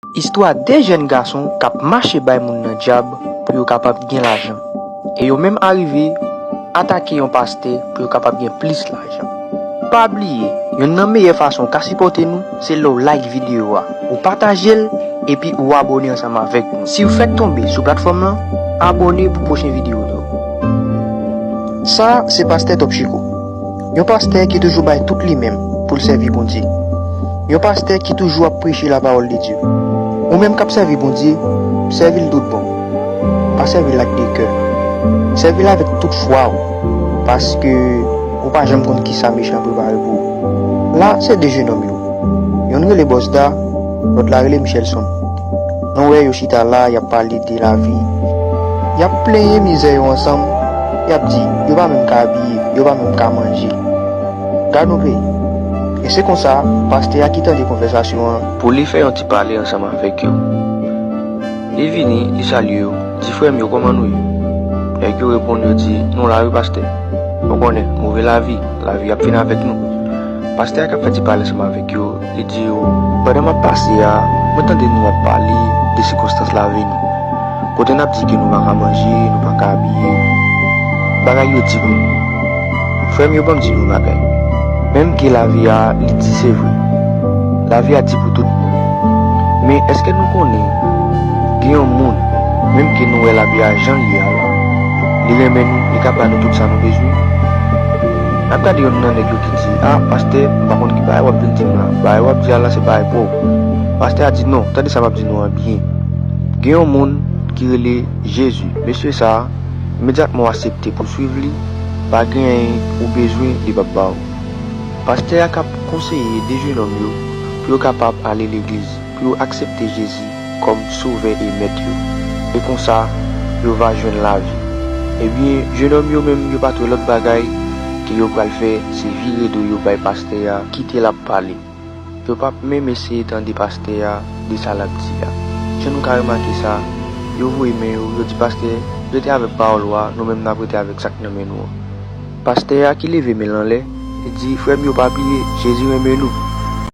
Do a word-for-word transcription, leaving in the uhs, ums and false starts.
Istwa de jèn gason k ap mache bay moun nan djab pou yo kapab gen lajan. E yo menm arive atake yon pastè pou yo kapab gen plis lajan. Pa bliye, yonn nan meyè fason w ka sipòte nou, se lè w like videyo a, ou pataje l, epi ou abòne ansanm avèk nou. Si w fèk tonbe sou platfòm lan, abòne pou pwochen videyo yo. Sa se pastè Top Chico. Yon pastè ki toujou bay tout li menm pou l sèvi Bondye. Yon pastè ki toujou ap preche lapawòl de Dye. Ou menm k ap sèvi Bondye, sèvi l tout bon. Pa sèvi l ak de kè. Sèvi l avèk tout fwa w, paske ou pa janm konn kisa mechan prepare pou ou. La, se de jenòm yo. Yonn rele Bòsda, lòt la rele Michelson. Nou wè yo chita la, y ap pale de lavi. Y ap plenyen mizè yo ansanm, y ap di, yo pa menm ka abiye, yo pa menm ka manje. Gad yon peyi. E se konsa, pastè a ki tande konvèsasyon an, pou li fè yon ti pale ansanm avèk yo. Li vini, li salye yo, di, "Frè m yo, kòman nou ye?" Nèg yo reponn, yo di, "Nou la wi, pastè. Ou konnen, move lavi, lavi ap fin avèk nou." Pastè a k ap fè ti pale ansanm avèk yo, li di yo, "Pandan m ap pase a, mwen tande nou ap pale de sikonstans lavi nou. Kote n ap di ke nou pa ka manje, nou pa ka abiye. Bagay yo di pou nou. Frè m yo, ban m di nou yon bagay. Menm ke lavi a, li di, se vre. Lavi a di pou tout moun. Men èske nou konnen gen yon moun, menm ke nou wè lavi a jan l ye a la, li renmen nou, li ka ba nou tout sa nou bezwen?" N ap gade yonn nan nèg yo ki di, "A, pastè, m pa konn ki bagay w ap vin di m la. Bagay w ap di a la, se bagay pa w." Pastè a di, "Non, tande sa m ap di nou an byen. Gen yon moun ki rele Jezi. Mesye sa a, imedyatman w aksepte pou w swiv li, pa gen anyen ou bezwen, li p ap ba w." Pastè a k ap konseye de jenòm yo pou yo kapab ale legliz, pou yo aksepte Jezi kòm Sovè e Mèt yo. E konsa, yo va jwenn lavi. Ebyen, jenòm yo menm, yo pa t wè lòt bagay ke yo pral fè, se vire do yo bay pastè a, kite l ap pale. Yo p ap menm eseye tande pastè a de sa l ap di a. Jan nou ka remake sa, yo voye men yo, yo di pastè, "Rete avèk pawòl ou a, nou menm n ap rete avèk sa k nan men nou an." Pastè a ki leve men l anlè, li di, "Frè m yo, pa bliye, Jezi renmen nou.